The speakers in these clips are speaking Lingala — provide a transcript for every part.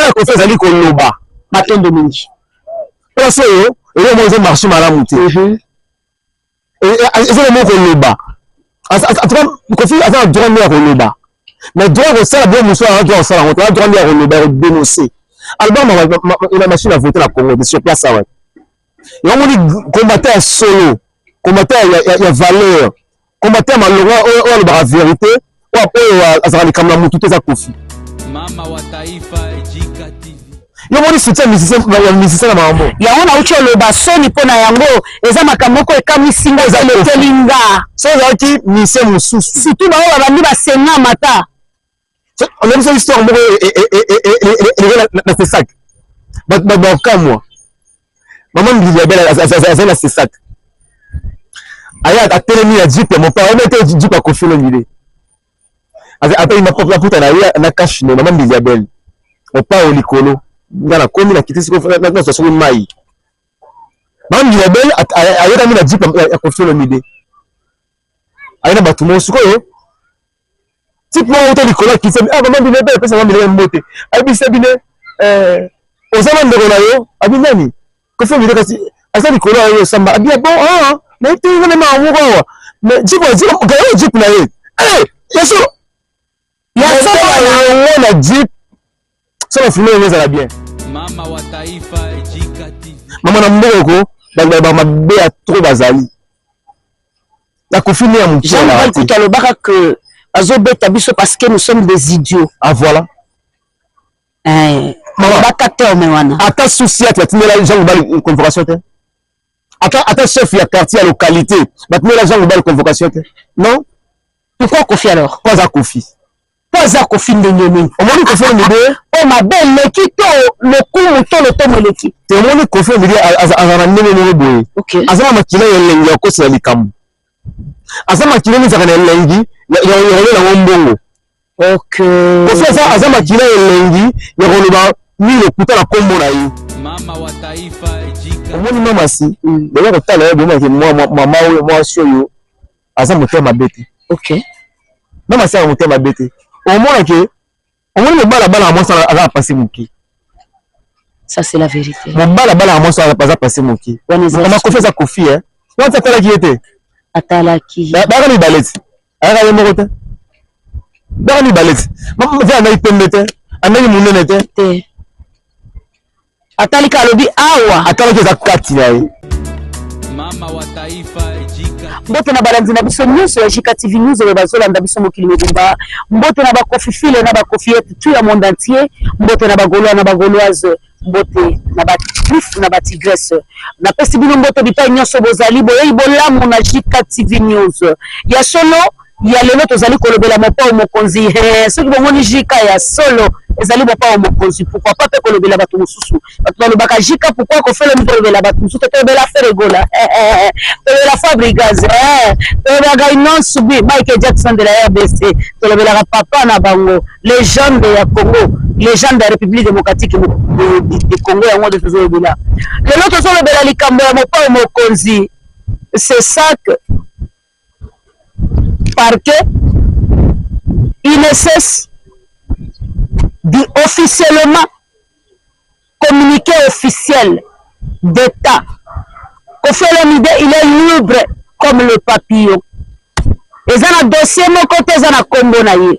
Droit ya Koffi ezali koloba. Matondo mingi. Place oyo eloko moko ezo marche malamu te. Eza moko koloba. En tout cas, Koffi aza na droit nde ya koloba. Mais droit ya kosala biloko mosusu aza droit ya kosala yango te. Aza droit nde ya koloba, ya kodénoncer. Albert na machine à voter na Congo, sur place awa. Yango moni combattant ya solo, combattant ya valeur, combattant ya malonga oyo alobaka vérité, oyo azalaka likambo na motu te eza Koffi. Mama wa taifa Ejika TV. Yo moni soutien musicien ya musicien na makambo. Yango nauti oloba soni mpo na yango eza makambo moko ekamwisi nga Eza elekeli nga. Soki ezalaki musicien mosusu. Surtout bango babandi basengama ata. Oyebi so histoire moko eleki na CESAC. Bato bakamwa. Mama Mbilia Bel azali na CESAC. Aya atelemi na jeep ya mopao, ayebi te jeep ya Koffi Olomide. Atali maputa na ye na cash ne mama Mbilia Bel. Mopao likolo. Nga nakomi nakiti sikoyo nazwa soki mai. Mama Mbilia Bel ayekami na jeep ya Koffi Olomide. Aye na bato moko sikoyo type moko auta likolo akiti ah mama Mbilia Bel apesa mama Mbilia Bel mbote. Ayebisa bino eh, oza na ndeko na yo abi nani Koffi Olomide kasi aza likolo ya yo samba abi ah bon ah na te nga na mama moko awa mais jeep gayo jeep na ye eh ya solo Ya solo yango na jeep solo filme yango ezala bien. Mama wa taifa Ejika TV. Mama na mboka ko bato ba mabe ya trop bazali na Koffi nde ya moke Jean Noël kutu alobaka que bazobeta biso parce que nous sommes des idiots. Ah voilà. Eh, alobaka terme wana. Ata sous-ciat batindela Jean Goubald convocation te. Ata chef ya quartier ya localité batindela Jean Goubald convocation te. Non. Pourquoi Koffi alors? Po aza Koffi. Po aza Koffi ndenge nini? Omoni Koffi Olomide? Po mabe eleki to lokumu to lotomo eleki? Te omoni Koffi Olomide azala na ndenge moko boye. Okay. Aza na makila ya elengi ya kosela likambo. Aza makila nini ezalaka na elengi ya kolela yango mbongo. Okay. Koffi aza makila ya elengi ya koloba nini lokuta na kombo na ye. Mama wa taifa Ejika. Omoni mama si, boya kotala ye bomaki mama oyo mwasi oyo aza motema mabe te. Okay. Mama si aza motema mabe te. Omona ke omoni mobali abalaka mwasi aza na pasi moke. Ça c'est la vérité. Mobali abalaka mwasi aza pasi moke. Mama Koffi aza Koffi hein. Mwasi atalaki ye te. Atalaki. Bayaka mibale ti. Ayaka ye moko te. Bayaka mibale ti. Mama andaki pembe te. Andaki monene te. Te. Atalika alobi awa. Atalaki eza kati na ye. Mama wa taifa Ejika. Mbote na balandi na biso nyonso ya JK TV News oyo bazolanda biso mokili mobimba. Mbote na ba Koffiphiles na ba Koffiettes tout ya monde entier. Mbote na ba Gaulois na ba Gauloises. Mbote na ba Griffes na ba Tigresses. Napesi bino mbote bipai nyonso bozali boyei bolamu na JK TV News. Ya solo ya lelo tozali kolobela mopao mokonzi he soki bomoni JK ya solo ezali mopao mokonzi pourquoi pas pe kolobela bato mosusu bato balobaka JK pourquoi Koffi Olomide tolobela bato mosusu te tolobela Ferre Gola tolobela Fabregas tolobelaka Innoss'B Michael Jackson de la RDC tolobelaka papa na bango legende ya Congo legende ya République démocratique du Congo yango nde tozolobela lelo tozolobela likambo ya mopao mokonzi c'est ça que parquet INSS dit officiellement communiqué officiel d'État Koffi Olomide il est libre comme le papillon eza na dossier moko te eza na kombo na ye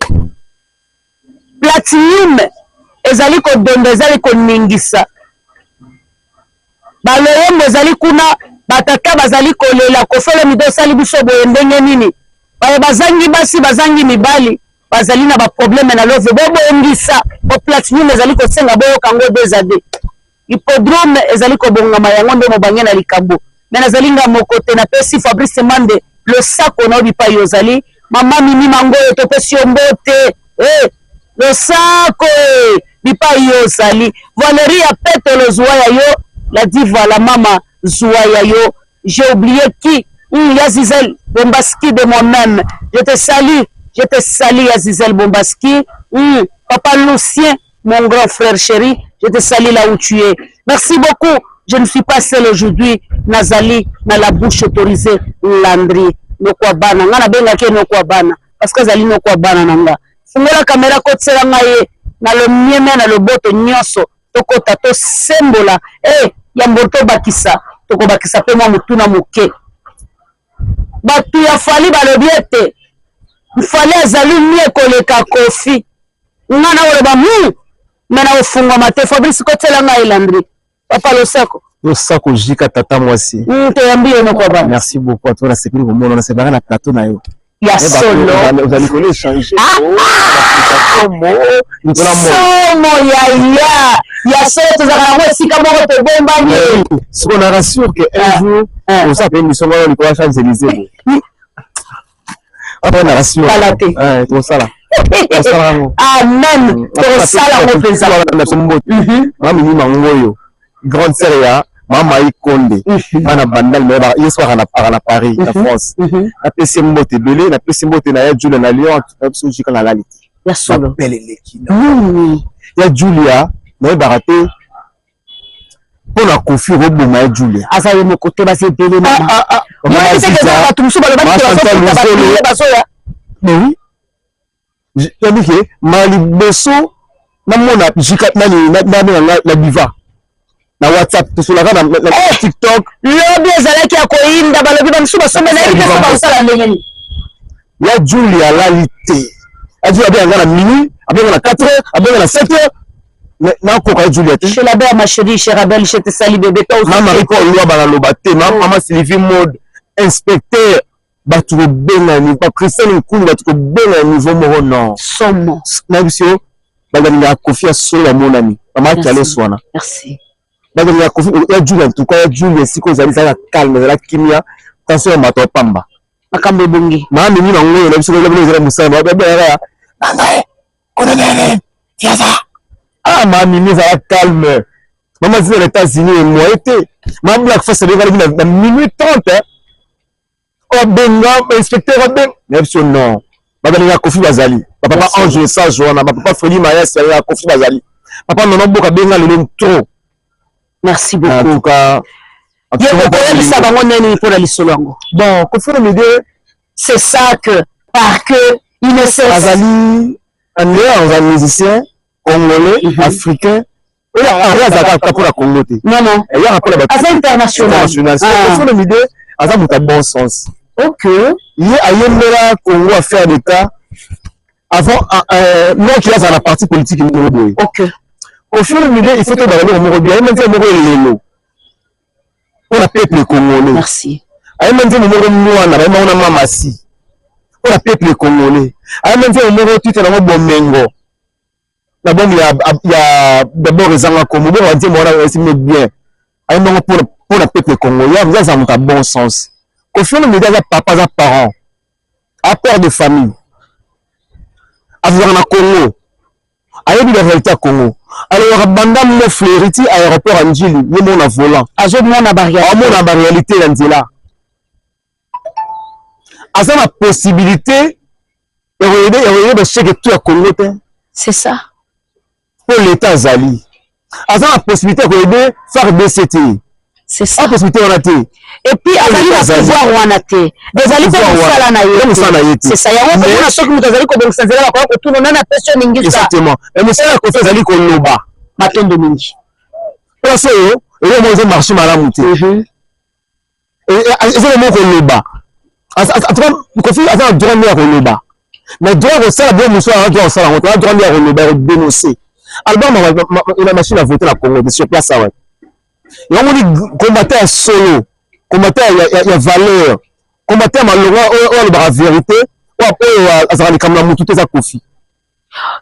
Platinum ezali kodonda ezali koningisa ba loyembo ezali kuna ba tata bazali kolela Koffi Olomide osali biso boye ndenge nini baye bazangi basi bazangi mibali bazali na ba problème na love bobongisa po platinum ezali kosenga boyoka yango deux à deux hippodrome ezali kobongama yango nde mobange na likambo me nazali nga moko te napesi Fabrice Mande losako na yo bipai ozali mama Mimi Mangoyo topesi yo mbote eh, losako eh, bipai yo ozali Valerie ya Petolo zuwa ya yo la diva la mama zuwa ya yo j'ai oublié qui ya Zizel Bombaski de moi-même je te salue je te salue ya Zizel Bombaski papa Lucien mon grand frère chéri je te salue là où tu es merci beaucoup je ne suis pas seul aujourd'hui nazali na la bouche autorisée Landry noko ya bana nga nabengaki ye noko ya bana parce que azali noko ya bana na nga fungola kamera kotisela ngai ye. Na lomemia na loboto nyonso, tokota tosembola. Eh, yambo tobakisa, tokobakisa mpe mwa motuna moke. Bato ya Fally balobi ete Fally azali mie koleka Koffi. Nga nakoloba hmm, me nakofungwama te. Fabrice, kotiela ngai Landry. Papa losako. Losako jika tata mwasi. Toyambi yo noko bana. Merci beaucoup. Atola sepeli komona na sepaka na plateau na yo. Ya solo. Ozali kolo échanger. Somo ya ya ya solo tozalaka yango esika moko tobombani. Siko na rassure que un jour oza pe mission wana likolo ya Champs-Élysées. Apa na rassure. Kala te. Eh, tosala. Tosala yango. Amen. Tosala yango mpenza. Na biso mbote. Mama Mimi Mangoyo, grande sœur ya Mama Mayi Konde. Bana Bandal mais ba yeso aka na Paris, na France. Napesi mbote ebele, napesi mbote na ya Julia na Lyon, na biso jika na lali te. Ya solo. Belle eleki. Nini? Ya Julia, nayebaka te mpo na Koffi okoboma ya Julia. Aza ye moko te, baza ebele mama. Oyebi te eza bato mosusu balobaki te bazofuta bato bazoya. Mais oui. Nayebi ke mbala liboso namona jika nani nabenga na diva na WhatsApp tosolaka na TikTok. Lobi ezalaki ya koyinda, balobi bamosusu basombe, nayebi te soki bakosala ndenge nini. Ya Julia alali te. Ya Julia abenga nga na minuit, abenga na 4 heures, abenga na 7 heures. Mais nakoka ya Julia te. Chez la belle ma chérie, chez Rabel, je te salue bébé toi aussi. Mama Marie Paul Lwa baloba te, mama Sylvie Mode, inspecteur bato kobenga ni ba Christian Nkulu bato kobenga niveau moko non. Somo. Na biso balingaka Koffi ya solo bamonani. Mama Kiales wana. Merci. Balingaka Koffi ya Julia en tout cas ya Julia esika ozali ezala calme ezala kimia tension ya mato ya pamba. Makambo ebongi. Mama Mimi Mangoyo na biso ezala mosala babengaka nangaye kolonele tiaza. Ah mama Mimi ezala calme. Mama Zina na États-Unis emoye te. Mama Black Face abengaki na minuit 30 abenga inspecteur abenga na biso non babalingaka Koffi bazali bapapa Ange le sage wana bapapa Fredi Mayasi balingaka Koffi bazali papa Nono Boka abenga lelo trop. Merci beaucoup. En tout cas, okoyebisa bango nini mpo na lisolo yango? Bon, Koffi Olomide c'est ça que par que il ne cesse azali en dehors aza musicien congolais, africain. Oyo azalaka ata mpona Congo te. Non non. Eyaka mpona bato. Aza international. International. Koffi Olomide aza moto ya bon sens. Ok. Ye ayembela Congo affaire d'État avant noki azala na parti politique moko boye. Ok. Koffi Olomide il faut tobala eloko moko bien, ayemba nzembo moko elelo mpona peuple congolais. Merci. Ayemba nzembo moko mwana bayemba ngo na Mamasi mpona peuple congolais. Ayemba nzembo moko titre nango Bomengo. Na bombe ya d'abord ezanga kombo bongo nzembo wana esimi bien. Ayemba ngo mpona peuple congolais. Ye aza moto ya bon sens. Koffi Olomide aza papa, aza parent, a père de famille, azalaka na Congo, ayebi la réalité ya Congo. Alongaka banda Mont Fleury ti aéroport ya Ndjili ye moko na volant, azomona ba réalité, amona ba réalité ya nzela. Aza na possibilité ya koyede ba chèque tout ya Congo te. C'est ça. Po l'État azali. Aza na possibilité ya koyede FARDC te. C'est ça. A possibilité wana te. Et puis azali na pouvoir wana te. Ezali mpe mosala na ye. Mosala na ye te. C'est ça. Yango komona soki moto azali kobongisa nzela bakoya kotuna nani apesi yo ningisa. Exactement. Mais mosala ya Koffi azali koloba. Matondo mingi. Place oyo eloko moko ezo marche malamu te. Eza moko koloba. En tout cas Koffi aza na droit nde ya koloba. Mais droit ya kosala biloko mosusu aza droit ya kosala yango te. Aza droit nde ya koloba ya kodénoncer. Albert na machine à voter na Congo te sur place awa. Yango moni combattant ya solo, combattant ya valeur, combattant ya malonga oyo alobaka vérité, oyo azalaka likambo na mutu te eza Koffi.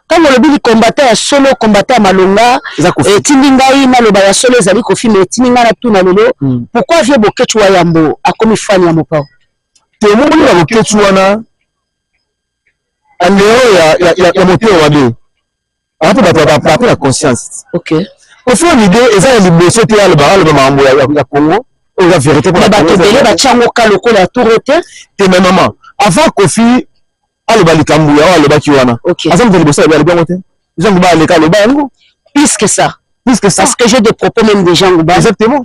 Ntango olobi combattant ya solo, combattant ya malonga, etindi ngai naloba ya solo ezali Koffi, mais etindi ngai natuna lelo, pourquoi vieux Boketshu wa Yambo akomi fan ya Mopao? Te omoni na Boketshu wana en dehors ya motema mabe, aza mpe bato bape na conscience. Ok. Koffi Olomide eza ya liboso te aloba aloba makambo ya Congo oyo eza vérité mpona bato ebele batia yango ka lokola ya toro te. Te mais maman, avant Koffi aloba likambo ya oyo alobaki wana, aza moto ya liboso alobi yango te. Jean Goubal aleka aloba yango. Plus que ça. Plus que ça. Parce que j'ai des propos même de Jean Goubal. Exactement.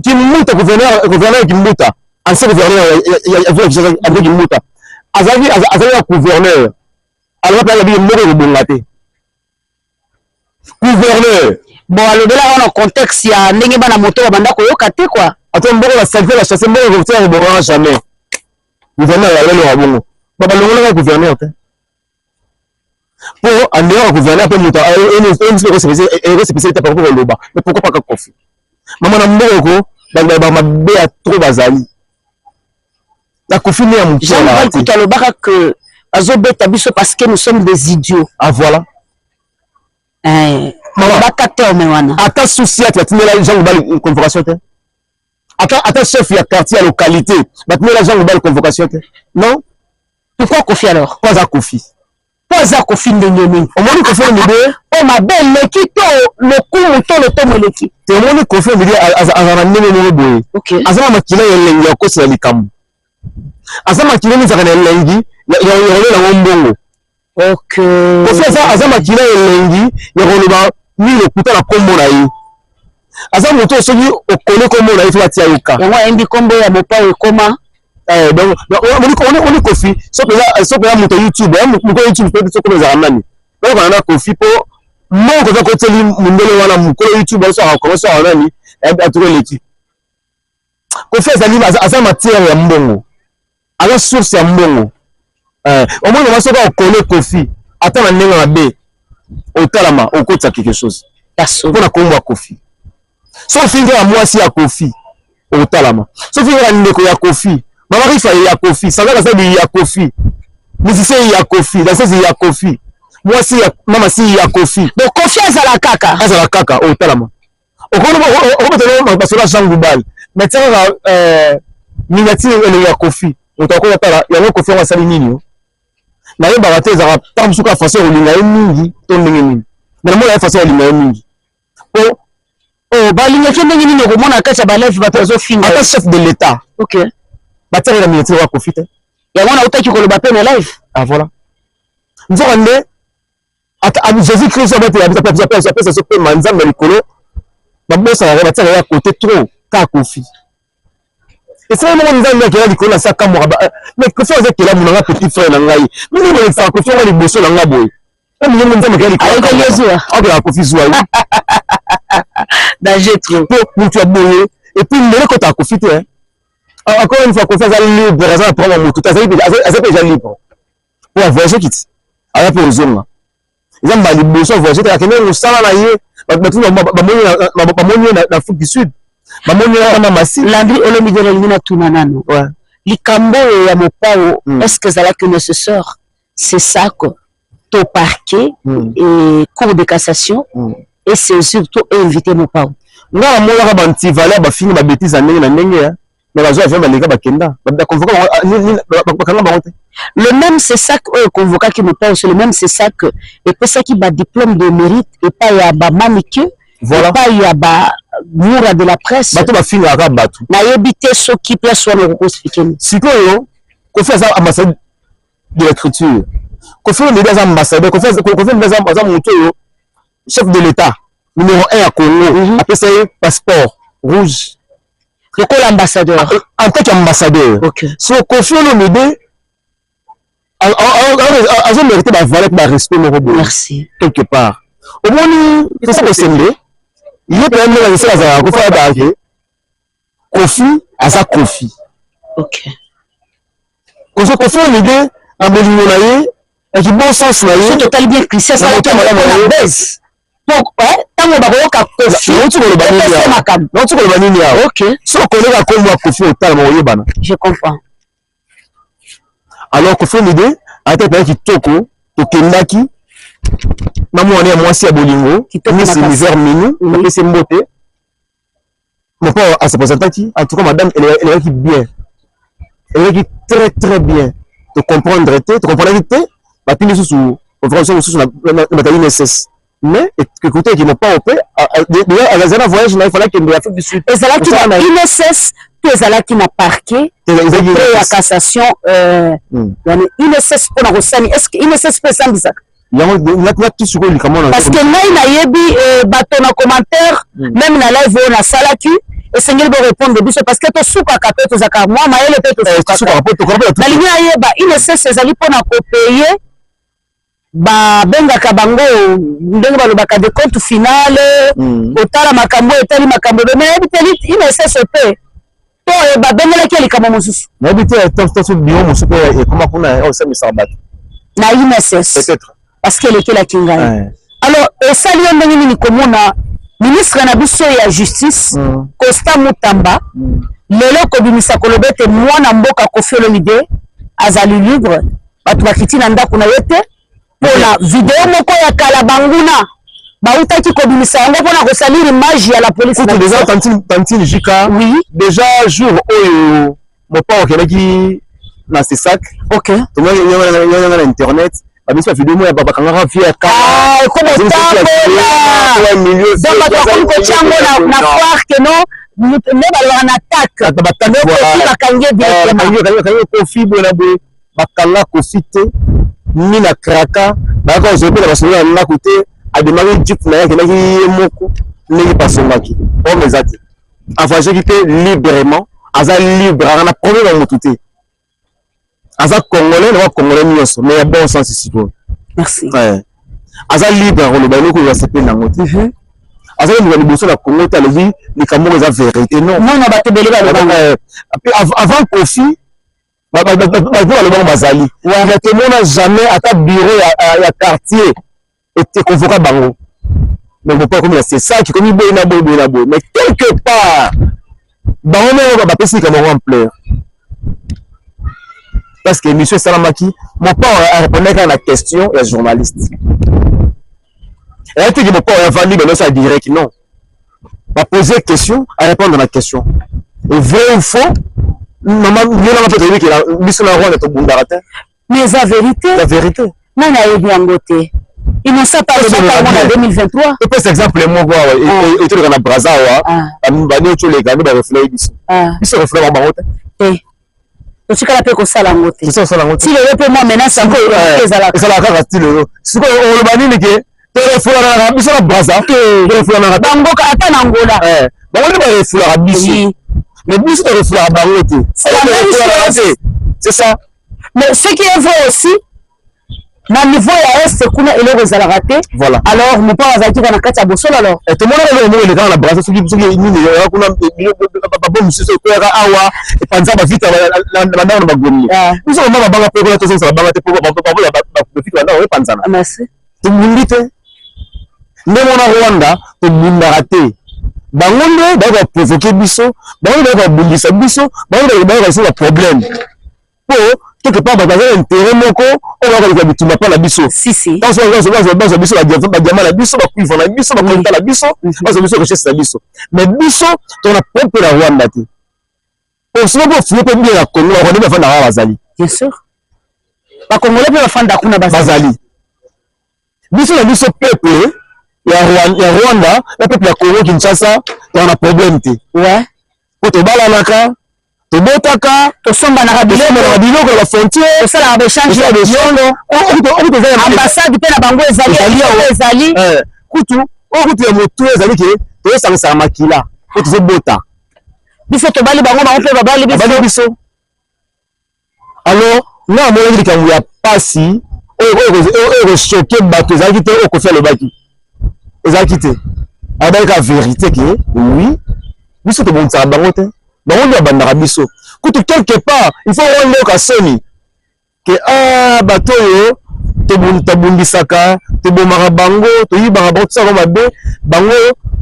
Kimbuta, gouverneur Kimbuta, ancien gouverneur ya André Kimbuta, azalaki ya gouverneur, alobaki alobi moko ekobonga te. Gouverneur. Bon, alobelaka wana contexte ya ndenge bana moto babanda koyoka te quoi. Ata mbongo ba salite ba chasse mbongo ekotia kobongaka jamais. Gouverneur ya lelo ya bongo. Ba balongolaka gouverneur te. Po en dehors ya gouverneur mpe moto ekosepesa te par koloba. Mais pourquoi pas Koffi? Mama na mbongo ko ba mabe ya trop bazali. Na Koffi ne ya moke. Jean Noël kutu alobaka que bazobeta biso parce que nous sommes des idiots. Ah voilà. Eh, baka terme wana. Ata souci ati batindela Jean Goubal convocation te. Ata chef ya quartier ya localité batindela Jean Goubal convocation te. Non. Pourquoi Koffi alors? Po aza Koffi. Po aza Koffi ndenge nini? Omoni Koffi Olomide? Po mabe eleki to lokumu to lotomo eleki? Te omoni Koffi Olomide azala na ndenge moko boye. Aza na makila ya elengi ya kokosela likambo. Aza makila nini ezalaka na elengi ya kolela yango mbongo. Koffi aza makila ya elengi ya koloba mingi lokuta na kombo na ye. Aza moto oyo soki okole kombo na ye fo batia yo ka. Yango ayembi kombo ya Mopao ekoma. Eh, donc omoni Koffi soki oza moto ya YouTube, moto ya YouTube mpe soki ezalaka nani? Bayokana na Koffi mpo moko oza koteli mondele wana mokolo YouTube aso akoma so nani atuka eleki. Koffi azali aza matière ya mbongo. Aza source ya mbongo. Eh, omoni mama soki okole Koffi ata na ndenge mabe otalama okotisa quelque chose. Mpo na kombo ya Koffi. Soki ofingi ya mwasi ya Koffi otalama. Soki ofingi ya ndeko ya Koffi, mama Rifa ya Koffi, Sandra Kasabi ya Koffi, musicien ya Koffi, danseuse ya Koffi, mwasi ya mama si ya Koffi. Donc Koffi azala kaka. Azala kaka otalama. Okobetela masolo ya Jean Goubal, mais tia kaka miniature elongi ya Koffi, moto akoya tala yango Koffi yango asali nini yo? Nayebaka te ezalaka ntango mosusu kaka façon ya kolinga ye mingi to ndenge nini, mais namona ye façon ya kolinga ye mingi po Oh, balingaki ndenge nini okomona kati ya ba live bato bazofinga ata chef de l'État. Batiaka na miniature ya Koffi te. Yango nautaki koloba mpe na live. Ah voilà. Nzoka nde ata Jésus Christ apesa so pema Nzambe ya likolo babosanaka batiaka ya côté trop kaka Koffi. Esala moko Nzambe akela likolo na sa kamwaka mais Koffi aza kelamu na nga petit frère na ngai. Mingi bolekisaka Koffi yango liboso na nga boye. Mingi Nzambe akela likolo. Ayokeli ye zuwa. Akela Koffi zuwa. Danger trop. Po mutu ya boye et puis mbele kota Koffi te. Encore une fois Koffi aza libre, aza na problème ya mutu te, aza déjà libre. Po a voyager kiti. Aya pe ozonga. Eza mbala liboso a voyager te, akende mosala na ye, bato bamoni ye na Afrique du Sud, bamoni ye na Masi. Landry Olomide nalingi natuna nano. Likambo oyo ya Mopao, est-ce que ezalaki nécessaire? C'est ça que to parquet et cour de cassation et c'est surtout invité Mopao. Nga namonaka ba anti-valeur bafingi ba bêtises ya ndenge na ndenge. Mais bazwa avion baleka bakenda baconvoka bakanga bango te. Le même CSAC oyo econvokaki Mopao, c'est le même CSAC epesaki ba diplôme de mérite epai ya ba Manike, epai ya ba Mura de la presse. Bato bafingaka bato. Nayebi te soki place wana okoki koexpliquer nini. Sikoyo Koffi aza ambassadeur de l'écriture. Koffi Olomide aza ambassadeur. Koffi Olomide aza moto oyo chef de l'État numéro 1 ya Congo apesa ye passeport rouge. Lokola ambassadeur. En tant qu'ambassadeur. So Koffi Olomide azo mériter ba valeur ba respect moko boye. Merci. Quelque part. Omoni tosa kosembe ye pe ndenge azosala azalaka Koffi ayebaka ke Koffi aza Koffi. Kozo Koffi Olomide na bolingo na ye na ki bon sens na ye. Soki totali bien Christian asalaki yango pona buzz. Donc tango bakoyoka Koffi epesi makambo. Nauti koloba nini awa? Soki okoleka kombo ya Koffi otalama oyebana. Je comprends. Alors Koffi Olomide ayaki mpenza kitoko, tokendaki na mwana ya mwasi ya bolingo Miss Univers Minou, napesi mbote. Mon père a se présentaki, en tout cas madame elle est bien. Elle est très très bien. Tu comprendre te, tu comprendre te, batindi susu conférence mosusu na batali INSS. Mais écoutez que mon père déjà azali na voyage na ye, fallait akende Afrique du Sud. Ezalaki na INSS to ezalaki na parquet ya cassation yani INSS mpona kosani, est-ce que INSS mpe esambisaka? Yango nati sikoyo likambo na parce que ngai nayebi bato na commentaire même na live oyo nasalaki esengeli bo répondre biso parce que tosukaka mpe tozalaka mwa mayele mpe tosukaka. Nalingi nayeba INSS ezali mpona kopaye Babengaka bango ndenge balobaka de compte final, kotala makambo oyo etali makambo ebe, mais nayebi te INSS mpe to babengelaki ya likambo mosusu. Nayebi te to bureau mosusu mpe ekoma kuna oyo esambisaka bato na INSS peut-être, parce que elekelaki ngai. Alors esali yo ndenge nini komona ministre na biso ya justice Constant Mutamba lelo kobimisa koloba ete mwana mboka Koffi Olomide azali libre, bato bakiti na ndako na ye te mpona video moko ya kala banguna bautaki kobimisa yango mpona kosalir image ya la police na kutu biso? Déjà tantine Jika, déjà jour oyo mopao akendaki na CSAC, tomonaki na internet babisi bavideo moko ya bakangaka vie ya Ah, ekoma otambola, donc bato bakomi kotia yango na foire ke non, nde balobaka na tak Koffi bakangi ye directement. Bakangi Koffi boye na boye. Bakanga Koffi te, ni na kraka bayaka kozwa mpe na basongi na ndako te. Abimaki jeep na ye, akendaki ye moko ndenge basongaki. Problème eza te, avoyageaki mpe librement, aza libre, aka na problème ya motu te. Aza congolais na bacongolais nyonso, mais ya bon sens sikoyo. Merci. Ouais. Aza libre ya koloba eloko oyo asepeli nango te. Aza koluka liboso na Congo te, alobi likambo moko eza vérité, non. Non, bato ebele balobanga. Avant Koffi, bato balobanga bazali, mais tomona jamais ata bureau ya quartier econvoka bango. Mais mopo akomi na c'est ça qui komi boye na boye, boye na boye, mais quelque part bango moko bapesi likambo yango ampleur, parce que émission esalamaki, mopao arépondaki kaka na question ya journaliste. Eya teke mopao avandi banosa direct, non, bapose question, arépondre na question. Et vrai ou faux, mama yolanga mpe toyebi ke biso na Rwanda tobundaka te. Mais eza vérité. La vérité. Nani ayebi yango te? Innocent pa alobaka yango na 2023. Topesa exemple moko awa etoleka na Braza awa, bani otoleka nde barefulaki biso. Biso refula bango te. Te, totikala mpe kosala yango te. Tosala yango te. Ti lelo mpe mwa menace yango ezalaka. Ezalaka kaka ti lelo. Sikoyo oloba nini ke torefulanaka biso na Braza? Torefulanaka. Bangoka ata na Angola. Bango nde barefulaka biso, mais biso torefulaka bango te. C'est la même chose. C'est ça. Mais ce qui est vrai aussi, na niveau ya est kuna eloko ezalaka te. Voilà. Alors mopao azalaki kaka na kati ya bosolo alors. Tomonaka eloko moko elekaka na Braza, soki nini eyaka kuna, babo mosusu ekweyaka awa, epanza bavita bandako na bagomie. Biso mama babanga mpe kuna tozongisa babanga te, mpo bavita bandako epanzana. Merci. Tobundi te nde mona Rwanda, tobundaka te. Bango nde bayaka baprovoke biso, bango nde bayaka babundisa biso, bango nde bayaka biso baproblème, mpo quelque part bato baza na intérêt moko oyo bakoleka bitumba mpa na biso. Si si. Bazwa biso badiamant na biso, bacuivre na biso, bacoltan na biso, bazwa biso richesse na biso. Mais biso tona propre na Rwanda te. Soki mpo ofuye mpe bien na Congo, barwandais bafandaka bazali. Bien sûr, bacongolais mpe bafanda kuna. Bazali. Biso na biso, peuple ya Rwanda na peuple ya Congo Kinshasa, toza na problème te. Po tobalanaka, tobotaka, tosombanaka. Biloko biloko na bafrontière. Tosalaka baéchange ya biloko. Ambassade mpe na bango ezali. Ezali. Kutu oyo kutu ya motu ezali ke tozosangisaka makila po tozobota. Biso tobali bango, bango mpe babali biso. Babali biso. Alors nga amonaki likambo ya pasi oyo kochoquer bato ezalaki te. Oyo Koffi alobaki ezalaki te, alobaki kaka vérité ke oui, biso tobongisaka bango te, bango nde babandaka biso. Kutu quelque part il faut wana oyoka soni ke ah, bato oyo tobundisaka, tobomaka bango, toyibaka bango, tosalaka mabe, bango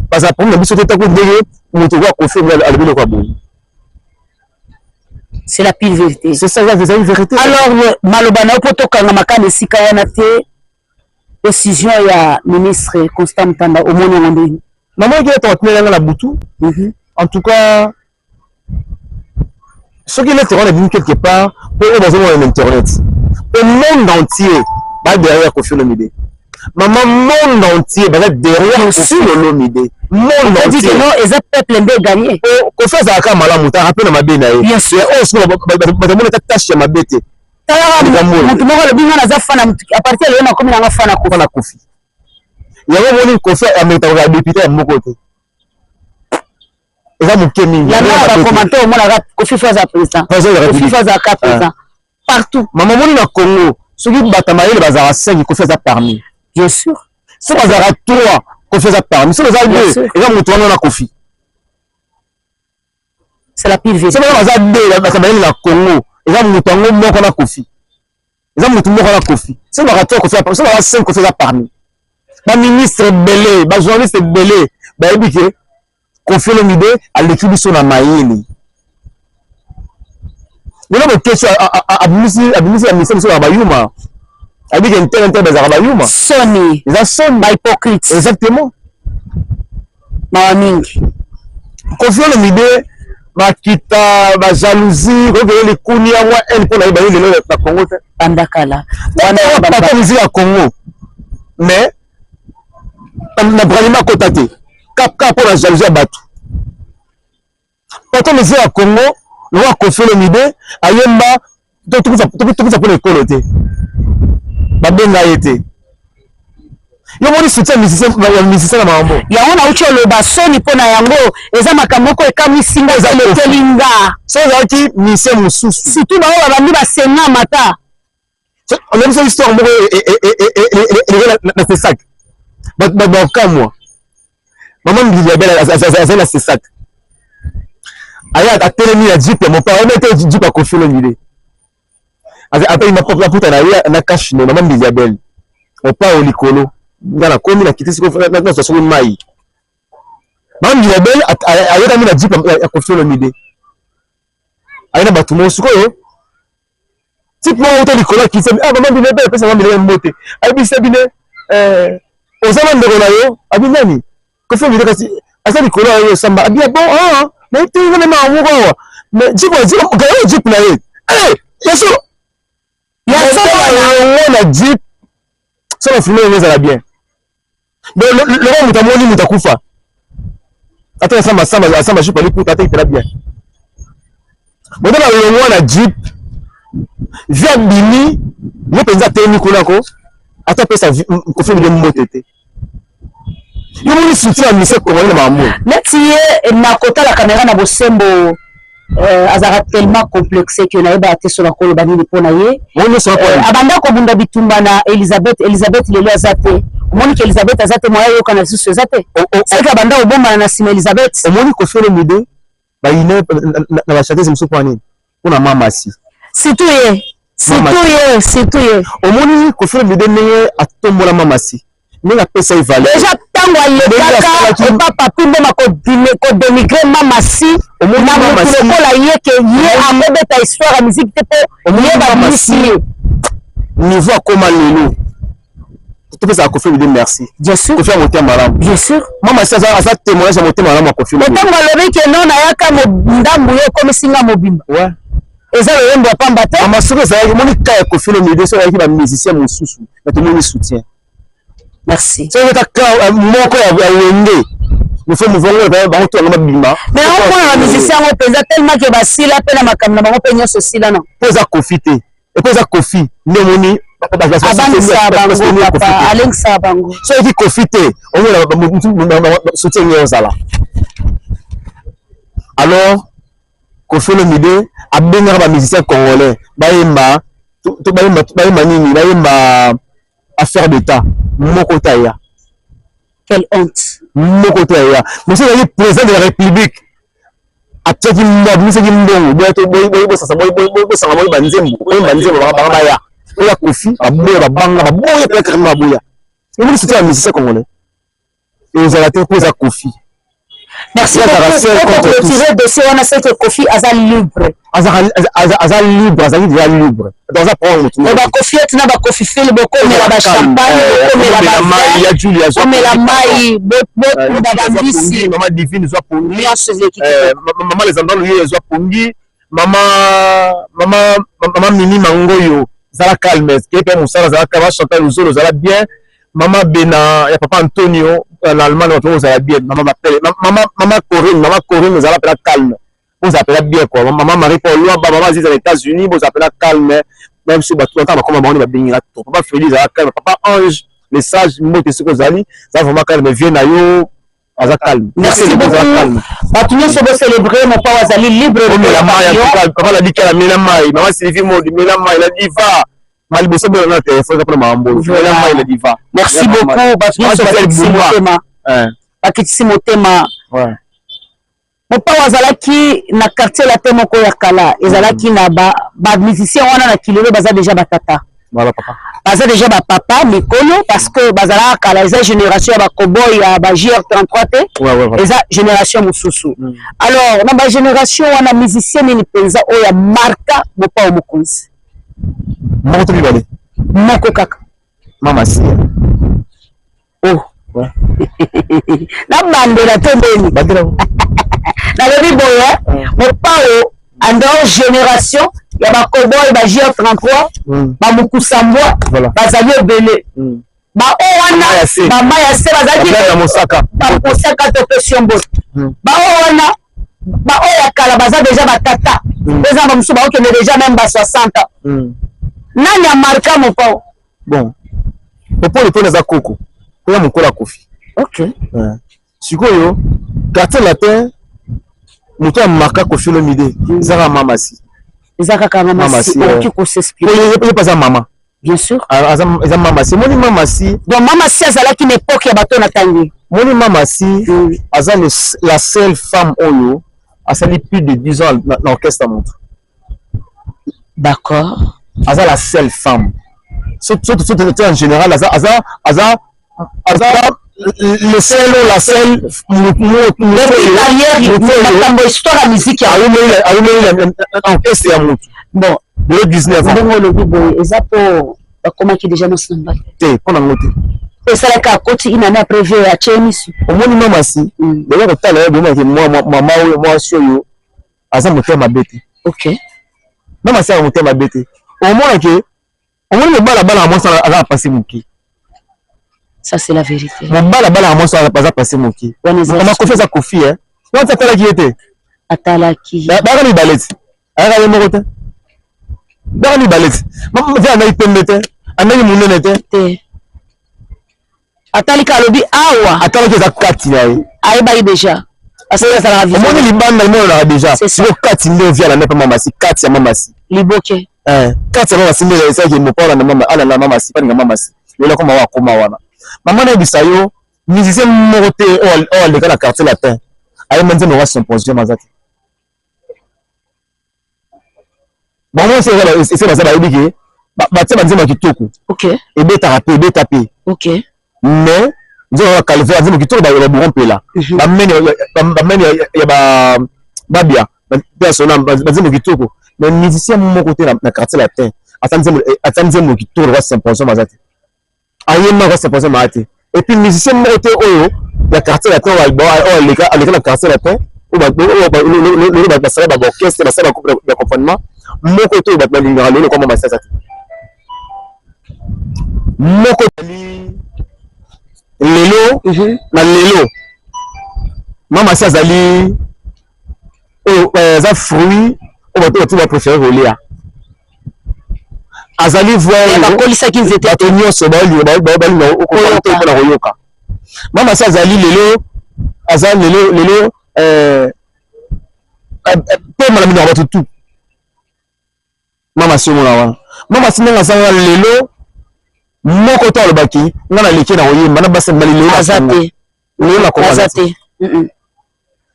bazala problème na biso te. Tako ndenge moto okoka Koffi alobi eloko ya boye. C'est la pire vérité. C'est ça, ezali vérité. Alors maloba na yo mpo tokanga makala esika wana te, décision ya ministre Constant Mutamba, omoni yango ndenge? Namonaki ete batinelanga na butu. En tout cas soki lettre wana ebimi quelque part, mpo oyo bazomona na internet, au monde entier ba derrière Koffi Olomide. Mama, monde entier baza derrière Koffi Olomide, monde entier. Non, eza peuple nde gagné. Koffi azalaka malamu, taka mpe na mabe na ye. Bien sûr. Oyo soki batomona ata tache ya mabe te. Talaka, motu moko alobi nga naza fan, à partir lelo nakomi nanga fan na Koffi. Yango omoni Koffi ametaka kozala député ya moko te, eza moke mingi. Landa bacommentaire, omonaka Koffi faut aza président, Koffi faut azalaka président partout. Mama, omoni na Congo. Soki bato ya mayele bazalaka 5, Koffi aza parmi. Bien sûr. Soki bazalaka 3, Koffi aza parmi. Soki baza 2, eza moto wana na Koffi. C'est la pire vérité. Soki baza 2, bato ya mayele na Congo, eza moto yango moko na Koffi. Eza moto moko na Koffi. Soki bazalaka 3, Koffi, soki bazalaka 5, Koffi aza parmi. Ba ministre ebele, ba journaliste ebele bayebi ke Koffi Olomide aleki biso na mayele. Lelo Boketshu abimisi abimisi ba mission biso ba yuma. Ayebi ke ntel ntel bazalaka ba yuma. Soni. Eza soni. Ba hypocrite. Exactement. Mawa mingi. Koffi Olomide bakita ba jalousie kokele likuni ya mwa haine mpo na ye baye lelo na Congo te. Banda kala. Wana ba musique ya Congo. Mais na bralima akota te kaka mpo na jalousie ya bato. Patron musique ya Congo lokola Koffi Olomide ayemba tokufa mpona ekolo te, babenga ye te. Yo moni soutien ya musicien na makambo yango nauti oloba soni mpo na yango eza makambo moko ekamwisi nga, eza elekeli nga. So ezalaki musicien mosusu, surtout bango babandi basengama ta. Olobisa histoire moko eleki na CESAC, bato bakamwa. Mama Mbilia Bel azali na CESAC, aye atelemi na jeep ya mopao, ayebi te jeep ya Koffi Olomide, atali maputa na ye na cash ne. Mama Mbilia Bel, mopao likolo, nga nakomi nakiti sikoyo nazwa soki mai. Mama Mbilia Bel ayekami na jeep ya Koffi Olomide, aye na bato moko. Sikoyo type moko auta likolo akiti, ah, mama Mbilia Bel apesa mama Mbilia mbote, ayebisa bine eh, oza na ndeko na yo abi nani? Koffi Olomide. Kasi aza likolo ya yo samba abi bon, ah, na te nga na mama moko awa, mais jeep gayo jeep na ye eh ya solo ya solo yango na jeep so na filme yango ezala bien. Donc lokola moto amoni moto akufa, ata asamba asamba asamba jupe aliputa ata ipela bien, moto na longwa na jeep vi abimi ye mpenza atelemi kuna ko ata apesa Koffi Olomide mbote te. Yo moni soutien ya mise congolais na makambo neti ye na kotala kamera na bosembo, azalaka tellement complexe ke nayebaka te so nakoloba nini mpo na ye. Abanda kobunda bitumba na Elizabeth. Elizabeth lelo aza te, omoni ke Elizabeth aza te, moya yoka na lisusu eza te, seke abanda kobombana na nsima Elizabeth. Omoni Koffi Olomide bayine na bachanteuse mosusu mpo nini? Mpona mamasi. Surtout ye, surtout ye, surtout ye. Omoni Koffi Olomide ndenge atombola mamasi, ndenge apesa ye valeur. Déjà ntango alekaka epa Papi Mboma kodénigrer mamasi na motu lokola ye, ke ye akobeta histoire ya musique te mpo ye babimisi ye. Niveau akóma lelo, topesaka Koffi Olomide merci. Bien sûr. Koffi ya motema malamu. Bien sûr. Mama si aza témoignage ya motema malamu ya Koffi. Ntango alobi ke non, nayaka ndambu, ye okomisi nga mobimba. Eza loyembo ya pamba te. Mama, soki ezalaki, omoni ka ya Koffi Olomide, soki ezalaki bamusicien mosusu na tomoni soutien. Merci. Soki kaka moko ya Wenge, mofo movango bango to yango babima. Mais omona bamusicien yango mpenza tellement ke basila mpe na makambo na bango mpe nyonso esila na. Mpo eza Koffi te, epo eza Koffi nde omoni. Abangisaka bango, papa, alengisaka bango. Soki Koffi te, omona soutien nge ozala. Alors Koffi Olomide abengaka bamusicien congolais bayemba, bayemba nini? Bayemba Affaire d'État. Moko te aya. Quelle honte! Moko te aya. Mais soki ezalaki président de la République atiaki, abimisaki mbongo, bosasa, bosanga, boyeba nzembo, boyemba nzembo, banga baya oya. Koffi baboya, babanga, baboya mpe carrément baboya. Omoni soutien ya musicien congolais ezala te mpo eza Koffi. Merci beaucoup. Clôturer dossier wana, c'est que Koffi aza libre. Aza libre, azalaki déjà libre, donc aza problème motu. Mais bakofi eti na bakofi fili, bokomela bachampagne, bokomela ba, bomela mai, botunda bambisi. Mama Divine, zwa pongi. Nyonso eleki. Mama Lesandra Luye, zwa pongi. Mama, mama, mama Mimi Mangoyo, zala calme, ke mpe mosala, zala calme. Chantal Luzolo, zala bien. Mama Bena ya papa Antonio na Allemagne, bato ozala bien. Mama Bapele, mama, mama Corinne, mama Corinne, ozala mpena calme, bozala mpena bien quoi. Mama Marie Paul Lwaba, mama Aziza na États-Unis, bozala mpena calme. Même so bato ata bakoma bango nde babengela to. Papa Félix, azala calme. Papa Ange le Sage, mbote soki ozali, aza vraiment calme, vie na yo aza calme. Merci beaucoup. Bato nyonso bocélébrer, mopao azali libre. Omela mai, papa Ladikala, mela mai. Mama Sylvie Modi, mela mai. La Diva. Maliboso bela na telefone mpona makambo oyo. Mai na diva. Merci beaucoup bato nyonso bakitisi motema. Bakitisi motema. Mopao azalaki na quartier latin moko ya kala ezalaki na ba ba musiciens wana na kilelo baza deja ba tata. Voilà papa. Baza deja ba papa mikolo parce que bazalaka kala eza génération ya ba cowboy ya ba JR33 te. Ouais, ouais, eza génération mosusu. Alors na ba génération wana musicien nini penza oyo ya marka Mopao Mokonzi? Moko to mibale? Moko kaka. Mama Sia. Oh. Ouais. Nabandela to ndeni? Bandela. Nalobi boye, Mopao en dehors génération ya ba cowboy ba JR33 ba Mukusambwa voilà. Bazali ebele. Ba oyo wana ba maya se bazalaki ya mosaka. Ba mosaka to pesi yo mbote. Ba oyo wana ba oyo ya kala baza deja ba tata. Eza ba mosusu baokende deja même ba 60 ans. Nani amarka Mopao? Bon, Popo Lepone aza koko oya mokolo akufi. Ok. Sikoyo quartier latin moto amarka Koffi Olomide eza kaka mama si. Eza kaka mama si, okoki ko s'expliquer. Ye pe aza mama. Bien sûr. Aza mama si. Moni mama si. Donc mama si azalaki na époque ya bato na tangi. Moni mama si aza la seule femme oyo asali plus de 10 ans na orchestre ya moto. D'accord. Aza la seule femme. Surtout en général aza aza aza aza le seul ou la seule makambo histoire ya musique ya awumeli na orchestre ya moto. Bon, lelo 19 ans. Ndenge olobi boye eza po bakomaki déjà mwasi na mobali. Te, mpo na yango te. Esalaka akoti une année après vie atie misu. Omoni mama si, deja kotala ye bomaki mama oyo mwasi oyo aza motema mabe te. Ok. Mama si aza motema mabe te. Omona ke omoni mobali abalaka mwasi aza na pasi moke. Ça c'est la vérité. Mobali abalaka mwasi aza pasi moke. Mama Koffi aza Koffi hein. Wana atalaki ye te. Atalaki. Baka mibale ti. Ayaka ye moko te. Baka mibale ti. Mama andaki pembe te. Andaki monene te. Te. Atalika alobi awa. Atalaki eza kati na ye. Ayebaki déjà. Omoni libanda emonanaka déjà. Siko kati nde oviala nde pe mama si kati ya mama si. Liboke. Kati ya mama si nde esalaki mopao alanda mama alanda mama si paninga mama si. Lelo akoma wa akoma wana. Mama nayebisa yo musicien moko te oyo aleka na quartier latin ayemba nzembo ya symposium aza te. Bango nyonso ese baza bayebi ke batia banzembo ya kitoko. Ok. Ebetaka pe ebeta pe. Ok. Mais nzembo ya Calvaire nzembo kitoko ba bourron mpela. Ba mene ba mene ya ba babia pe sona banzembo kitoko. Mais musicien moko te na quartier latin ata nzembo kitoko lokola symposium aza te. Ayemba ko symposium aza te. Et puis musicien moko te oyo ya quartier latin oyo aleka aleka na quartier latin oyo basala ba orchestre basala ba groupe d'accompagnement moko te oyo bato balingaka lelo lokola Mama Sasa te. Moko lelo na lelo Mama Sasa azali oyo aza fruit oyo bato bato ba préféré kolia. Azali voix bakolisaki nzete bato nyonso balinga mpona koyoka. Mama si azali lelo aza lelo lelo pema na minoko bato tu. Mama si omona wana mama si ndenge aza wana lelo moko to alobaki nga naleki na koyemba na basi mibali lelo aza te lelo na kongo aza te.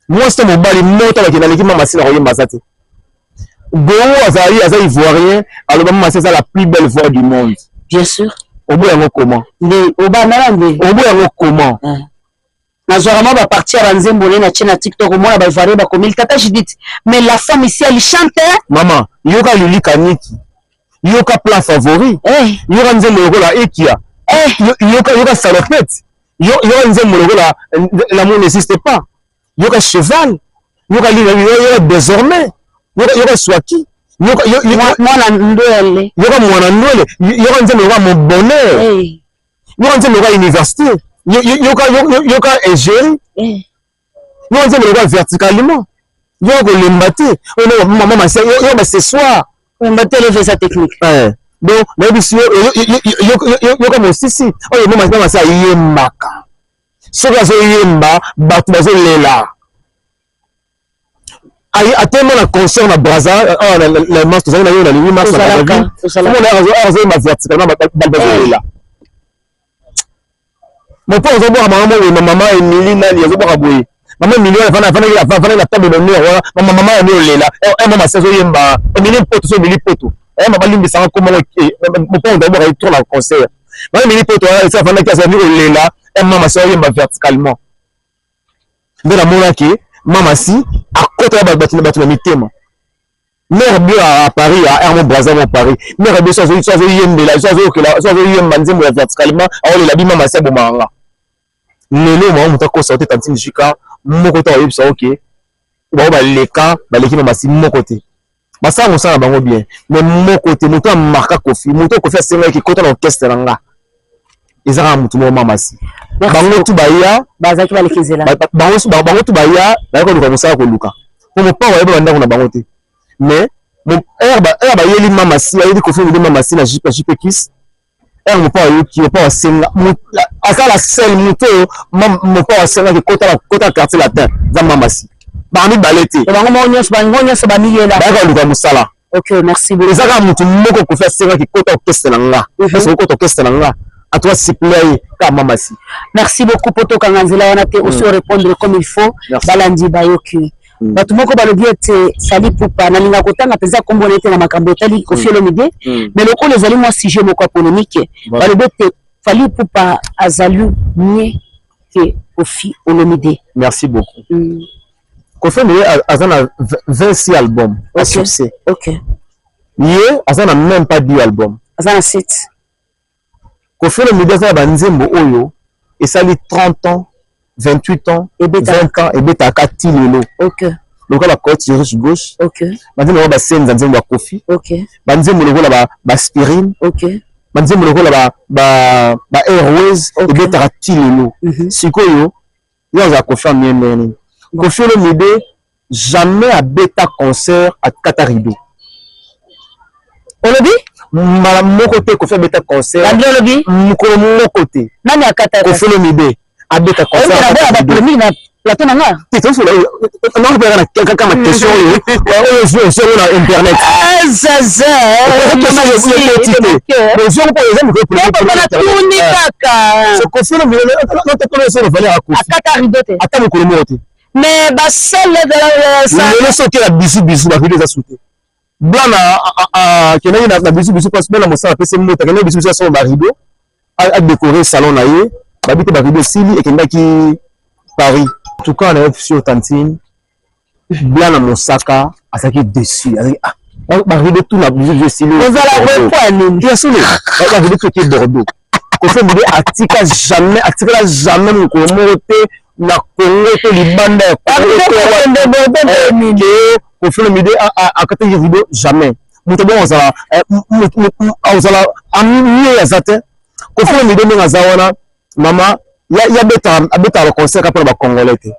Mwasi to mobali moko to alobaki naleki mama si na koyemba aza te. Gou azali aza ivoirien aloba mama si aza la plus belle voix du monde. Bien sûr. Oboya yango comment? Nde obanda na nde. Oboya yango comment? Nazwaka mwa ba partie ya ba nzembo na ye natie na TikTok omona ba ivoirien bakomeli tata Judith mais la femme ici elle chante hein. Maman yoka Lili Kaniki yoka plat favori eh. Yoka nzembo lokola Ekia eh. Yoka yoka salopette yoka nzembo lokola l'amour n'existe pas yoka cheval yoka lina yoka désormais yoka yoka swaki yoka mwana ndwele yoka mwana ndwele yoka nzembo lokola mon bonheur eh. Yoka nzembo lokola université yoka yoka égérie yoka nzembo lokola verticalement yoka kolemba te oyo mama masi yoka ba ce soir kolemba te eleve eza technique. Donc nayebisi yo yoka mosisi oyo mama masi ayembaka soki azoyemba bato bazolela. Atema na concert na Brazza awa na mars, tozali na yo na le 8 mars na Brazzaville. Omona azoyemba verticalement, bato bazolela. Mopo azobwaka mama boye, mama Emilie nani azobwaka boye, mama Emilie wana afandaki na table d'honneur wana, mama mama yango olela. Mama si azoyemba Emilie Poto, so Emilie Poto, mama limbisanga kombo, mopo azobwaka ye trop na concert. Mama Emilie Poto wana esi afandaki, azali kolela. Mama si azoyemba verticalement. Nde namonaki mama si akota bato bato na mitema. Mare bio à Paris, à Hermo Braza mo Paris, mare bio so azoyembela, so azoyokela, so azoyemba nzembo ya verticalement, aolela bi mama si abomaka nga. Lelo mama moto akosa te, tantine Jika moko te akoyebisa oke bango baleka baleki mama si moko te. Basala mosala na bango bien, mais moko te moto amarka Kofi, moto Kofi asengaki kota na orchestre na nga, eza kaka motu moko, mama si. Bango tu baya bazalaki baleki nzela. Bango tu baya, bayaki koluka mosala, koluka po mopao ayeba bandako na bango te. Mais heure bayeli mama si, ayeli Kofi Olomide mama si na JP, JP Kis, heure mopao ayoki, mopao asenga, aza la seule moto oyo mopao asengaki kota kota Quartier Latin, eza mama si. Bango mibale te. Bango moko nyonso, bango nyonso bamiyela. Bayaka koluka mosala. Ok, merci beaucoup. Eza kaka motu moko Kofi asengaki kota orchestre na nga. Ese okota orchestre na nga, en tout cas siplea ye kaka mama si. Merci beaucoup po tokanga nzela wana te, osi orépondre comme il faut. Balandi bayoki. Bato moko balobi ete Fally Ipupa, nalinga kotanga mpenza nkombo na ye te na makambo etali Koffi Olomide, mais lokola ezali mwa sujet moko ya polémique, balobi ete Fally Ipupa azali mieux que Koffi Olomide. Merci beaucoup. Koffi Olomide aza na 26 album à succès. Ye aza na même pas 10 album. Aza na 7. Koffi Olomide aza na banzembo oyo esali 30 ans, 28 ans, 20 ans, ebetaka ti lelo. Lokola Cote Riche Gauche, banzembo lokola basenza, nzembo ya Koffi, banzembo lokola baaspirine, banzembo lokola ba Airways, ebetaka ti lelo. Sikoyo ye azala Koffi amie ndenge nini? Koffi Olomide jamais abeta concert akata rideau. Olobi? Mbala moko te Koffi abeta concert. Landry, olobi? Mokolo moko te. Nani akata? Koffi Olomide abeta concert. Oyo ba polémique na plateau na nga. Te, tosola na kaka ma question oyo oyo ozwi yango na internet. Zaza. Ozwi mpo eza mikolo. Natuni kaka. Koffi Olomide akata rideau te. Ata mokolo moko te. Mais basale lelo soki na bisu bisu ba rideau eza su te. Blanc akendaki na bisu bisu parce que na mosala apesi mota, akendaki bisu bisu asomba barideau, adécorer salon na ye. Babi te, barideau esili, ekendaki Paris. En tout cas, na sur tantine Blanc na mosaka azalaki déçu, azalaki ah, barideau tout na bisu bisu esili. Ozala boye po ya nini? Ya solo, barideau tout eke Bordeaux. Koffi Olomide atika jamais, atikala jamais mokolo moko te na Congo to libanda ya Congo Koffi Olomide akataki rideau, jamais. Moto bongo azala azala amie aza te. Koffi Olomide ndenge aza wana, mama ye abetaka baconcert kaka mpona bacongolais te.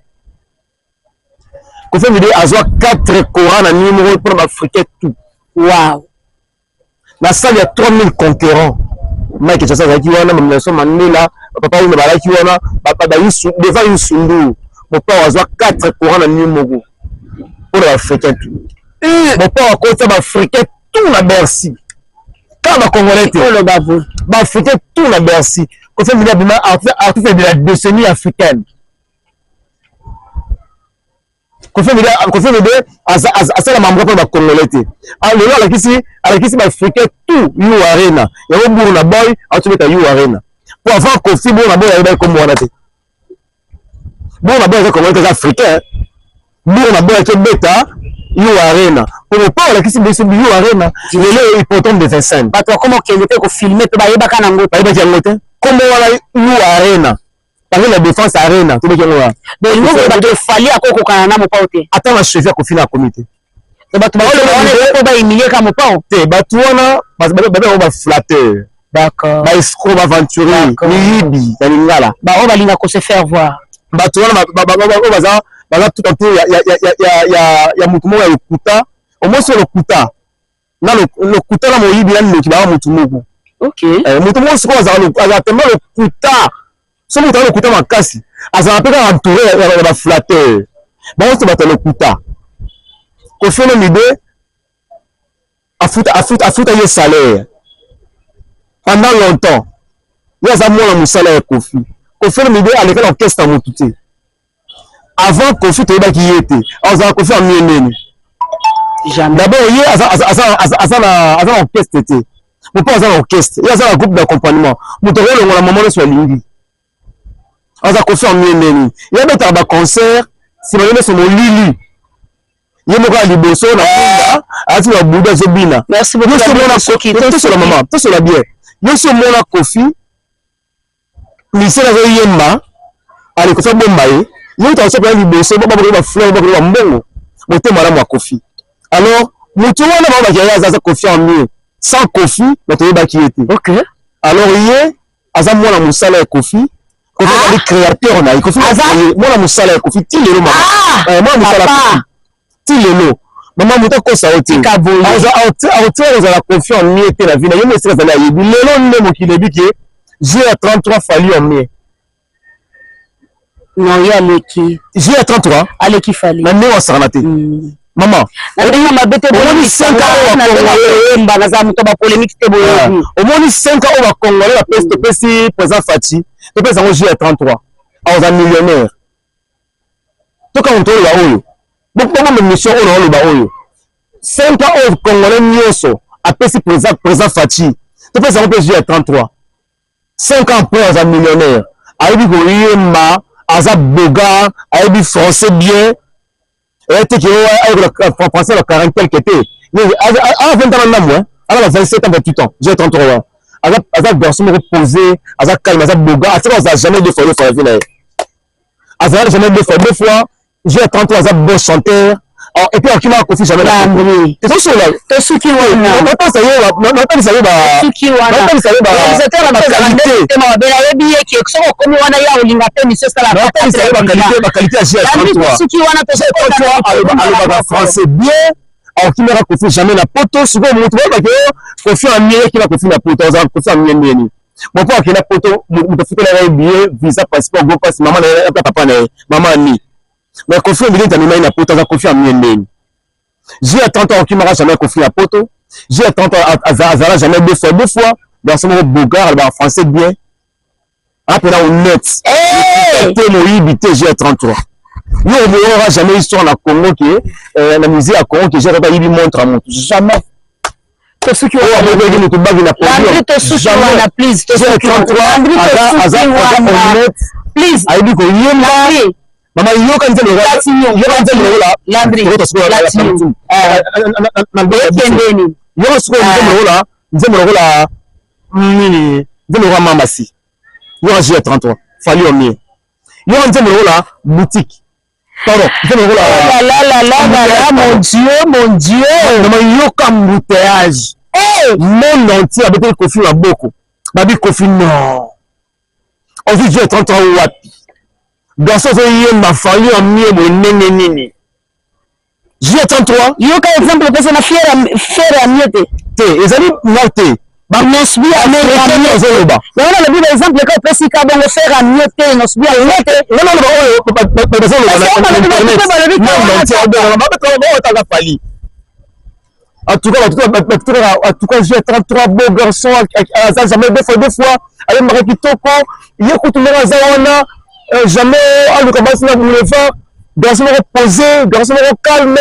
Koffi Olomide azwa 4 kora na nini moko mpona baafricain tout. Na salle ya 3000 conquérants, Mike Chasa azalaki wana, Nelson Mandela, papa oyo bazalaki wana devant Youssou N'Dour. Mopao azwa 4 courant na nini moko mpona baafricain tout. Mopao akotisa baafricain tout na Bercy, kaka bacongolais te, baafricain tout na Bercy. Koffi Olomide abima artiste de la décennie africaine. Koffi Olomide asala mambo mpona bacongolais te. Lelo alakisi baafricain tout U Arena yango. Burna Boy atobeta U Arena po avant Koffi, Burna Boy ayebaki kombo wana te. Burna Boy aza congolais te, aza africain. Burna Boy akobeta U Arena po mopao alakisi biso U Arena lelo, hippodrome de Vincennes. Bato bakoma kokende mpe kofilmer mpe bayebaka nango. Bayebaki yango te, kombo wana U Arena, Paris La Défense Arena, tobeki yango wana. Donc olingi bato efali akokokana na mopao te? Ata na cheville akofi na akomi te. Bato baoyo bahumilie ka mopao. Te, bato wana babengango baflatteur. Baescroc, baaventurier, miyibi na lingala. Baoyo balinga ko se faire voir. Bato wana oyo baza tout autour ya motu moko ya lokuta, omosi ya lokuta, na lokuta na moyibi na ndoki, baa motu moko. Motu moko sikoyo azala tellement lokuta. So moto aza lokuta makasi, azala mpe kaka entouré ya baflatteur. Bango nyonso bato ya lokuta. Koffi Olomide afuta afuta afuta ye salaire pendant longtemps. Ye aza mwana mosala ya Koffi. Koffi Olomide aleka na orchestre ya motu te. Avant Koffi toyebaki ye te. Azala Koffi ya mie nene. Jamais. D'abord ye aza aza aza aza aza na aza na orchestre te. Mopo aza na orchestre. Ye aza na groupe d'accompagnement. Moto akolongola mama nyonso alingi. Aza Koffi ya mie nene. Ye abetaka ba concert sima ye nyonso molili. Ye moko ya liboso na kunda alati ba buda azobina. Merci beaucoup. Yo omona tosola mama, tosola bien. Yo omona Koffi Michel azoyemba ale Koffi abomba ye. Ye moto asopa ya liboso bakoki ba fleur bakoki ba mbongo. Motema malamu ya Koffi. Alors moto wana bango bakiya ye aza Koffi en mieux. Sans Koffi bato oyebaki ye te. OK. Alors ye aza mwana mosala ya Koffi. Koffi azali créateur na ye. Koffi mwana mosala ya Koffi ti lelo mama. Mwana mosala Koffi ti lelo. Mama moto akosa yo te. Akotika kozala Koffi en mieux te na vie na ye mo esika azali ayebi. Lelo nde mokili eyebi ke J ya 33 Fally en mieux. Non, ye aleki. J ya 33 aleki Fally. Na ndenge asakana te. Mama, na ndenge mabe te. Omoni 5 ans oyo na ndenge koyemba naza moto ba polémique te boyebi. Omoni 5 ans oyo ba Congolais bapesi topesi président Fatshi, topesi yango J ya 33. Aza millionnaire. Toka moto oyo ya oyo. Bokoma mission oyo na oloba oyo. 5 ans oyo Congolais nyonso apesi président Fatshi, topesi yango mpe J ya 33. 5 ans après aza millionnaire. Ayebi koyemba, aza beau gars, ayebi français bien. Eye te ke ayekola français na 40 quelque te. Aza 20 ans na ndambo, aza na 27 ans, 28 ans, j'ai 33 ans. Aza garçon moko posé, aza calme, aza beau gars, atika aza jamais deux fois deux fois na vie na ye. Azala jamais deux fois deux fois. J'ai 33, aza bon chanteur. Et puis akima Koffi jamais. Landry. Tosola. Tosuki wana. Natalisa ye natalisa ye ba. Tosuki wana. Natalisa ye ba. Réalisateur na qualité. Tema babela yebi ye ke soki okomi wana ya olinga te mission sala. Natalisa ye ba qualité, ba qualité ya J33. Tosuki wana tosuki. Alobaka français bien. Akimaka Koffi jamais na poto. Sikoyo moto bayebaki yo Koffi amie kila Koffi na poto. Azala Koffi amie ndeni. Mopo akenda poto, moto afutelaka ye billet, visa, passeport, go pass, mama na ye, papa na ye, mama ani. Mais Koffi Olomide amemaki na poto, aza Koffi amie ndeni. J ya 30 ans akimaka jamais Koffi na poto. J ya 30 ans azala jamais deux fois deux fois. Garçon moko beau gars, alobaka français bien. Apena honnête. Te moyibi te J ya 33. Yo oboyaka jamais histoire na Congo ke na musée ya Congo ke J ya 33 ayibi montre ya moto. Jamais. Tosuki wana. Oyo moto bagi na podium. Tosuki wana please. Tosuki wana. Aza honnête. Please. Ayebi koyemba. Mama yoka nzembo yoka nzembo lokola Landry. Yoka sikoyo nzembo lokola nzembo lokola nini nzembo lokola mama si yoka J ya 33 Fally Omie yoka nzembo lokola boutique pardon nzembo lokola la la la la la mon Dieu, mon Dieu. Mama yoka embouteillage monde entier abeteli Koffi maboko babi Koffi non ozwi J ya 33 wapi garçon azoyemba Fally Omie boye ndenge nini J ya 33 yoka exemple opesa na fiere ya mie te te ezali nga te Innoss'B azoloba yango nalobi ba exemple ka opesi ka bongo faire ya mieux te Innoss'B ya mieux te nga naloba oyo bazoloba na Fally. En tout cas, en tout cas, j'ai 33 beaux garçons, aza jamais deux fois deux fois, ayembaka kitoko, ye kutu ndenge aza wana, jamais aluka basi na boulevard, garçon moko posé, garçon moko calme,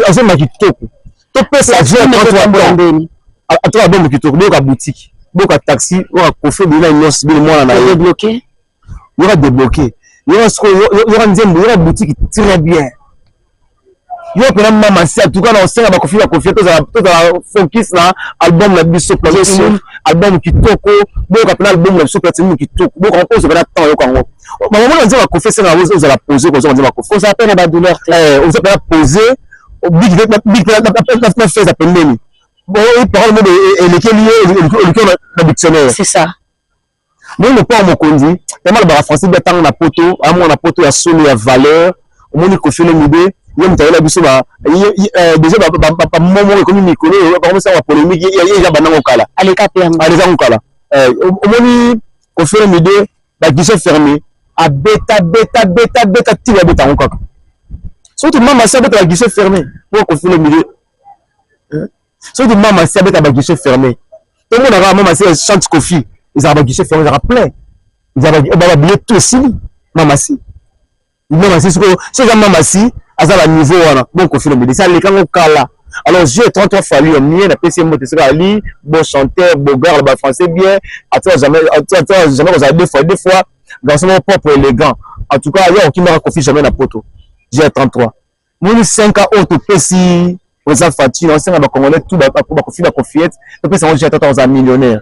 azomba kitoko. Topesa J ya 33 ans. Atoka bombo kitoko, boyoka boutique, boyoka taxi, boyoka Koffi bino nyonso bino mwana na ye. Débloqué. Yoka débloqué. Yoka sikoyo, yoka nzembo, yoka boutique très bien. Yo mpena mama si en tout cas na osenga bakofi bakofi tozala focus na album na biso Platinum, album kitoko, boyoka mpena album na biso Platinum kitoko, boyoka ngo ozwa mpena temps yoka yango. Mama mona nzembo bakofi esenga ozala posé kozwa nzembo bakofi. Ozala mpe na ba douleur te. Oza mpena posé, big na feza pembeni. Bon, parole moko elekeli ye eleki na dictionnaire. C'est ça. Moi mopao mokonzi tellement alobaka français bien ntango na poto amona na poto ya solo ya valeur omoni Koffi Olomide ye moto ayela biso ba déjà ba moko ekomi mikolo oyo bakomisa ba polémique ye eza bandango kala aleka pe yango aleka ngo kala omoni Koffi Olomide ba guichet fermé abeta beta beta beta ti babeta yango kaka. Soki mama si abeta ba guichet fermé po Koffi Olomide, soki mama si abeta ba guichet fermé, tomonaka mama si chante Koffi, ezalaka ba guichet fermé, ezalaka plein, ezalaka ba billet tout esili. Mama si, mama si, sikoyo soki eza mama si aza ba niveau wana, bon, Koffi Olomide esi alekango kala. Alors j'ai 33 Fally ya mie, napesi ye mbote. Soki ali bon chanteur, beau gars, ba français bien, atia jamais, atia jamais kozala deux fois deux fois, garçon moko propre, élégant. En tout cas, ye okimaka Koffi jamais na poto. J'ai 33 moni 5 ans oyo topesi président Fatshi, naosenga bacongolais tout, bakofi, bakofiete, topesa yango. J'ai 33, kozala millionnaire,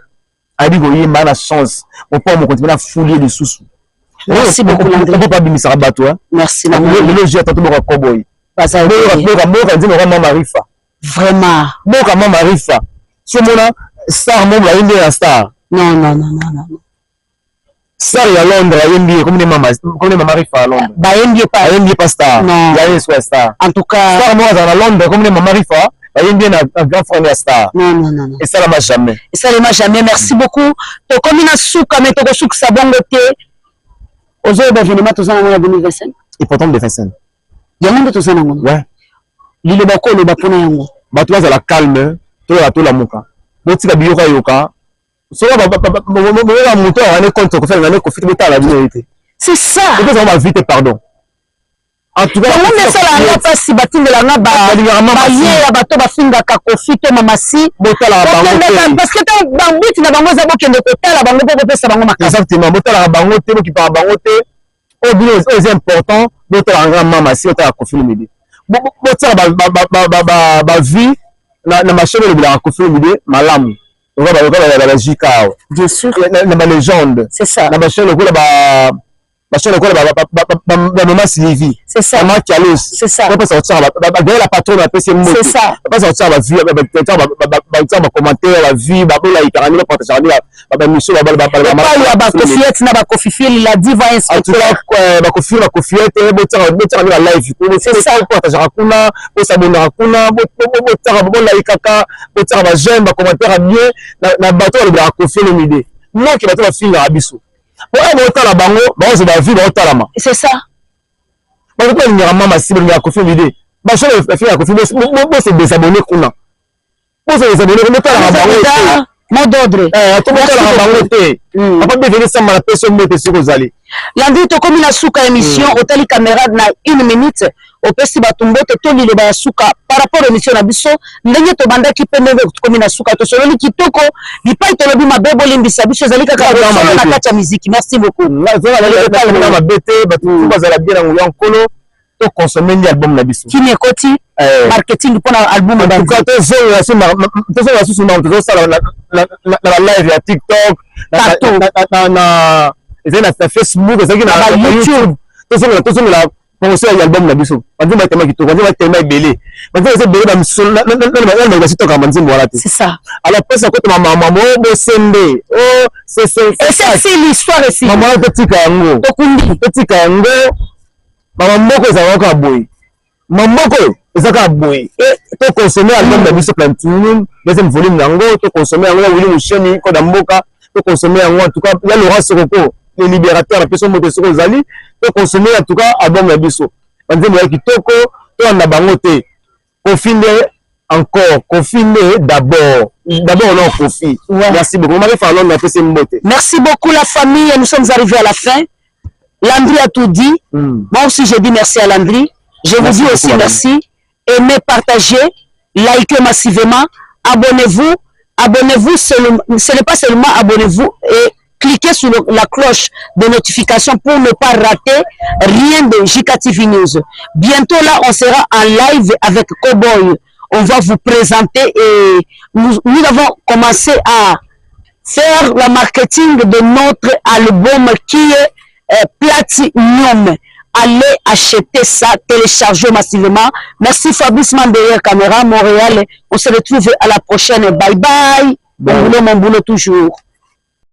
ayebi koyemba na chance mopo mokonzi mpena afuli ye lisusu. Merci beaucoup, Landry. Mpo abimisaka bato. Merci. Lelo j'ai 33, boka koboy, boka, boka nzembo kwa Mama Rifa. Vraiment. Boka Mama Rifa, so omona star mo ayembi ye na star. Non, non, non, non, non. Star ya Londres ayembi ye, komi ne Mama Rifa ya Londres. Bayembi ye pa. Ayembi ye pa star. Non. Ya ye so ya star. En tout cas. Star moko azala na Londres, komi ne Mama Rifa, bayembi ye na grand frère ya star. Non, non, non, non. Esalama jamais. Esalema jamais. Merci beaucoup. Tokomi na suka, mais tokosukisa bongo te. Ozoyeba événement toza nango na 2025? Important de 25. Yango nde toza nango. Liloba ko oloba mpona yango? Bato bazala calme, toyaka, tolamuka, botika biyoka yoka. Soki boyoka moto akane contre Koffi, alingane Koffi te, botala bino ye te. C'est ça. Opesaka bavie te, pardon, en tout cas. Yango nde esalaka nga mpasi, batindelanga baye ya bato bafingaka Koffi to Mamasi. Botalaka bango te. Parce que ntango bambuti na bango eza, bokende kotala bango mpo kopesa bango makasi. Exactement, botalaka bango te, bokipaka bango te. Oyo bino oyo eza important, botalaka nga mama si otalaka Koffi Olomide, botiaka bavie na machine olobelaka Koffi Olomide malamu, lokola bajika awa. Bien sûr. Na balégende. C'est ça. Na bachaîne lokola bachaîne lokola bamama Sylvie. C'est ça. Mama Kialos. C'est ça. Bapesa kotiaka bagaya, la patronne apesi mbote. C'est ça. Bapesa kotiaka bavie, batiaka bacommentaire, bavie, babolayikaka nde, bapartageaka nde bamission. Epai ya bakofiete na bakofifili, la diva. En tout cas, bakofi, bakofiete, botiaka nde balive, bopartageaka kuna, bosabonaka kuna, botiaka, bolayikaka, botiaka baj'aime, bacommentaire ya bien na bato balobelaka Koffi Olomide. Noki bato bafingaka biso po oyo baotala bango, baozwa bavie, baotalama. C'est ça. Bato balingaka mama si balingaka Koffi Olomide, baso bafingaka Koffi, bose désabonner kuna, bose désabonner, botalaka bango te. Mot d'ordre. To botalaka bango te. Papa Bienvenu Samba, na pesi yo mbote soki ozali. Landry, tokomi na suka émission. Otali caméra na une minute, opesi bato mbote to liloba ya suka par rapport émission na biso, ndenge tobandaki mpe ndenge tokomi na suka. Tosololi kitoko, bipai tolobi mabe, bolimbisa biso, ezali kaka solo na kati ya miziki. Merci beaucoup. Na mabe te, bato bazala bien na nguya nkolo. Toconsommer nde album na biso. Kini ekoti marketing mpona album. En tout cas, tozonga susu makambo tozosala na balive ya TikTok, ezali na Facebook, ezalaki na YouTube. Tozongela promotion ya album na biso. Banzembo batema kitoko, banzembo batema ebele, banzembo eza ebele, bamisolo basitokaka banzembo wana te. C'est ça. Alors mpesa kotema mama o bosembe o. C'est l'histoire esi. Mama wana totika yango. Tokundi. Totika yango. Mama moko ezalaka kaka boye, mama moko eza kaka boye. Toconsommer album na biso Platinum, deuxième volume yango, toconsommer yango ya Willy Musheni koda mboka, toconsommer yango. En tout cas, ya Laurent Sokoko le libérateur, apesi moto soki ozali, toconsommer en tout cas album na biso, banzembo ya kitoko, tolanda bango te. Koffi nde encore, Koffi nde d'abord, d'abord non, Koffi. Merci beaucoup, Marie Falon, apesi mbote. Merci beaucoup la famille, nous sommes arrivés à la fin. Landry a tout dit. Moi aussi, je dis merci à Landry. Je vous dis aussi merci. Aimez, partagez, likez massivement, abonnez-vous. Abonnez-vous, ce n'est pas seulement abonnez-vous et cliquez sur la cloche de notification pour ne pas rater rien de JKTV News. Bientôt là, on sera en live avec Cowboy. On va vous présenter et nous, nous avons commencé à faire le marketing de notre album qui est Platinum. Allez acheter ça, télécharger massivement. Merci Fabrice derrière caméra, Montréal. On se retrouve à la prochaine. Bye bye. Bon boulot, mon boulot toujours.